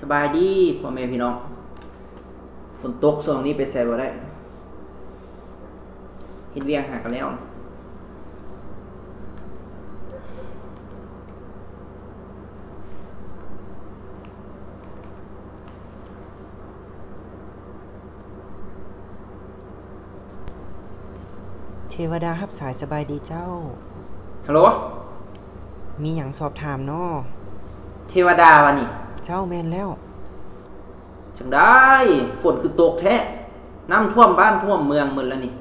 ສະບາຍດີພໍ່ແມ່ພີ່ນ້ອງ. ຝົນຕົກຊ່ວງນີ້ໄປໃສບໍ່ໄດ້ ເຮັດວຽກຫາກະແລ້ວ. ເທວະດາຮັບສາຍ. ສະບາຍດີເຈົ້າ. ຮັລໂຫຼ ມີຫຍັງສອບຖາມນໍ? ເທວະດາວະນີ້? ເຈົ້າ, ແມ່ນແລ້ວ. ຈັ່ງໃດ ຝົນຄືຕົກແທ້? ນ້ຳຖ້ວມບ້ານຖ້ວມເມືອງໝົດລະນີ້.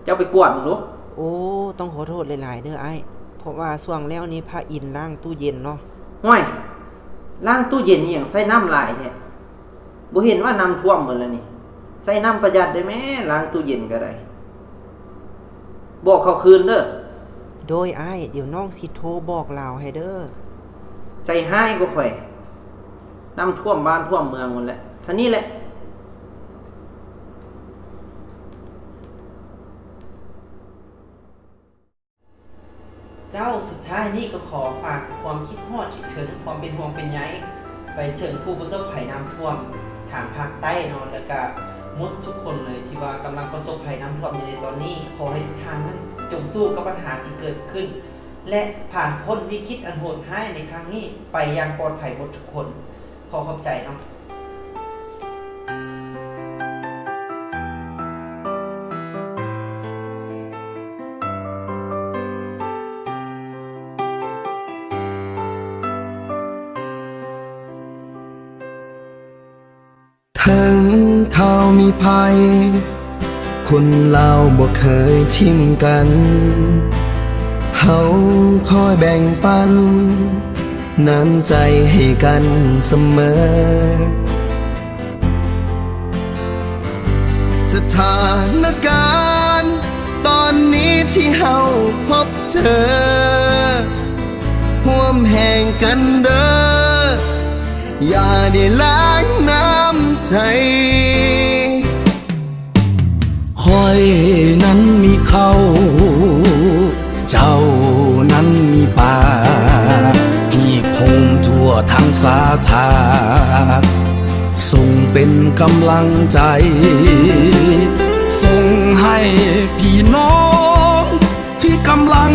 ເຈົ້າໄປກວດເບິ່ງດູ. ໂອ້ ຕ້ອງຂໍໂທດຫຼາຍໆເດີອ້າຍ, ເພາະວ່າຊ່ວງແລ້ວນີ້ພາອິນລ້າງຕູ້ເຢັນເນາະ. ຫ້ວຍ ລ້າງຕູ້ເຢັນອີ່ຫຍັງ ໃຊ້ນ້ຳຫຼາຍແທ້? ບໍ່ເຫັນວ່ານ້ຳຖ້ວມໝົດລະນີ້. ໃຊ້ນ້ຳປະຢັດໄດ້ແມ້, ລ້າງຕູ້ເຢັນກໍໄດ້. ບອກເຂົາຄືນເດີ. ໂດຍອ້າຍ, ດຽວນ້ອງຊິໂທບອກລາວໃຫ້ເດີ. ໃຈຮ້າຍກວ່າຂ້ອຍ. ນ້ຳຖ້ວມບ້ານຖ້ວມເມືອງໝົດແຫຼະ. ເທົ່ານີ້ແຫຼະ. ເຈົ້າ, ສຸດທ້າຍນີ້ກໍຂໍຝາກຄວາມຄິດຮອດຄິດເຖິງ, ຄວາມເປັນຫ່ວງເປັນໃຍ ໄປເຖິງຜູ້ປະສົບໄພນ້ຳຖ້ວມທາງພາກໃຕ້ເນາະ, ແລ້ວກະໝົດທຸກຄົນເລີຍທີ່ວ່າກຳລັງປະສົບໄພນ້ຳຖ້ວມຢູ່ໃນຕອນນີ້. ຂໍໃຫ້ທຸກທ່ານນັ້ນຈົ່ງສູ້ກັບບັນຫາທີ່ເກີດຂຶ້ນ ແລະ ຜ່ານພົ້ນວິກິດອັນໂຫດຮ້າຍໃນຄັ້ງນີ້ໄປຢ່າງປອດໄພໝົດທຸກຄົນ. ຂໍຂອບໃຈເນາະ. ເຖິງຂ່າວມີໄພ ຄົນລາວບໍ່ເຄີຍຖິ້ມກັນ, ເຮົາຄອຍແບ່ງປັນນ້ຳໃຈໃຫ້ກັນສະເໝີ. ສະຖານະການຕອນນີ້ທີ່ເຮົາພົບເຈີ, ຮ່ວມແຮງກັນເດີ ຢ່າໄດ້ລ້າງນ້ຳໃຈ. ຂ້ອຍນັ້ນມີເຂົ້າ, ເຈົ້ານັ້ນມີປາ, ຮີບໂຮມທົ່ວທັງສາທາ, ສົ່ງເປັນກຳລັງໃຈ, ສົ່ງໃຫ້ພີ່ນ້ອງ ທີ່ກຳລັງ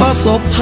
ປະສົບໄພ.